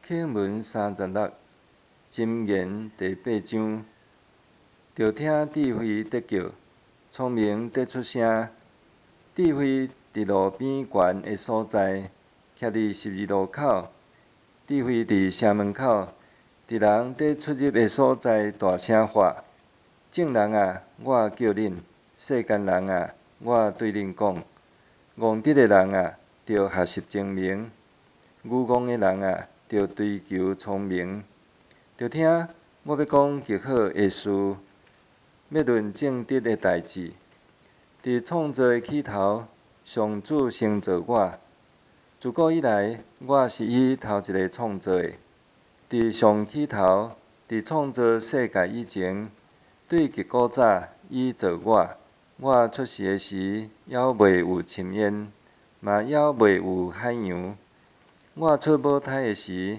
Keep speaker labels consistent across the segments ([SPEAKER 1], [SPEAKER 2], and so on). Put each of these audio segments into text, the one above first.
[SPEAKER 1] 經文36，箴言第八章。著聽智慧佇叫，聰明佇出聲。智慧佇路邊懸的所在，徛佇十字路口。智慧佇城門口，佇人佇出入的所在大聲喊。眾人啊，我叫恁；世間人啊，我對恁講。戇直的人啊，著學習精明；愚戇的人啊，著追求聰明。著聽我欲講極好的事，欲論正直的代誌。佇創造的起頭，上主先造我。自古以來，我是伊頭一个創造的。佇上起頭，佇創造世界以前，對極古早已造我。我出世的時，猶未有深淵，嘛猶未有海洋。我出母胎的時，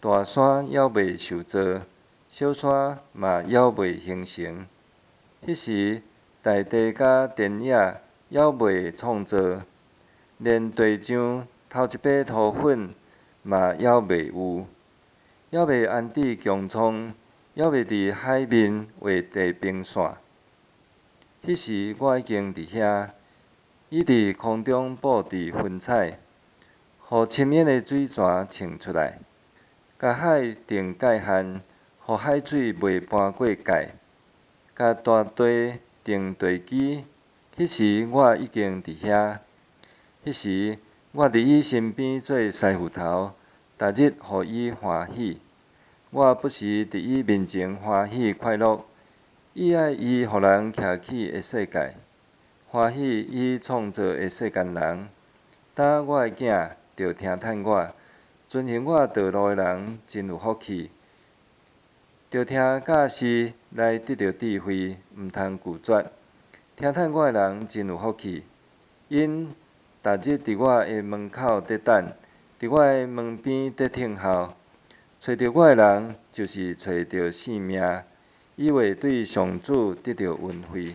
[SPEAKER 1] 大山猶未受造，小山嘛猶未形成。彼時，大地佮田野猶未創造，連地上頭一塊塗粉嘛猶未有，猶未安置穹蒼，猶未佇海面畫地平線。彼時我已經佇遐，已佇空中布置雲彩，予深淵的水泉衝出來，共海定界限，予海水袂搬過界，共大地定地基。彼時我已經佇遐，彼時我佇伊身邊做師傅頭，逐日予伊歡喜。我不時佇伊面前歡喜快樂，喜愛伊予人徛起的世界，歡喜伊創造的世間人。當我的囝著聽趁我，遵行我道路的人真有福氣。著聽教示來得著智慧，毋通拒絕。聽趁我的人真有福氣，𪜶逐日佇我的門口佇等，佇我的門邊佇等候。揣著我的人，就是揣著性命，伊會對上主得著恩惠。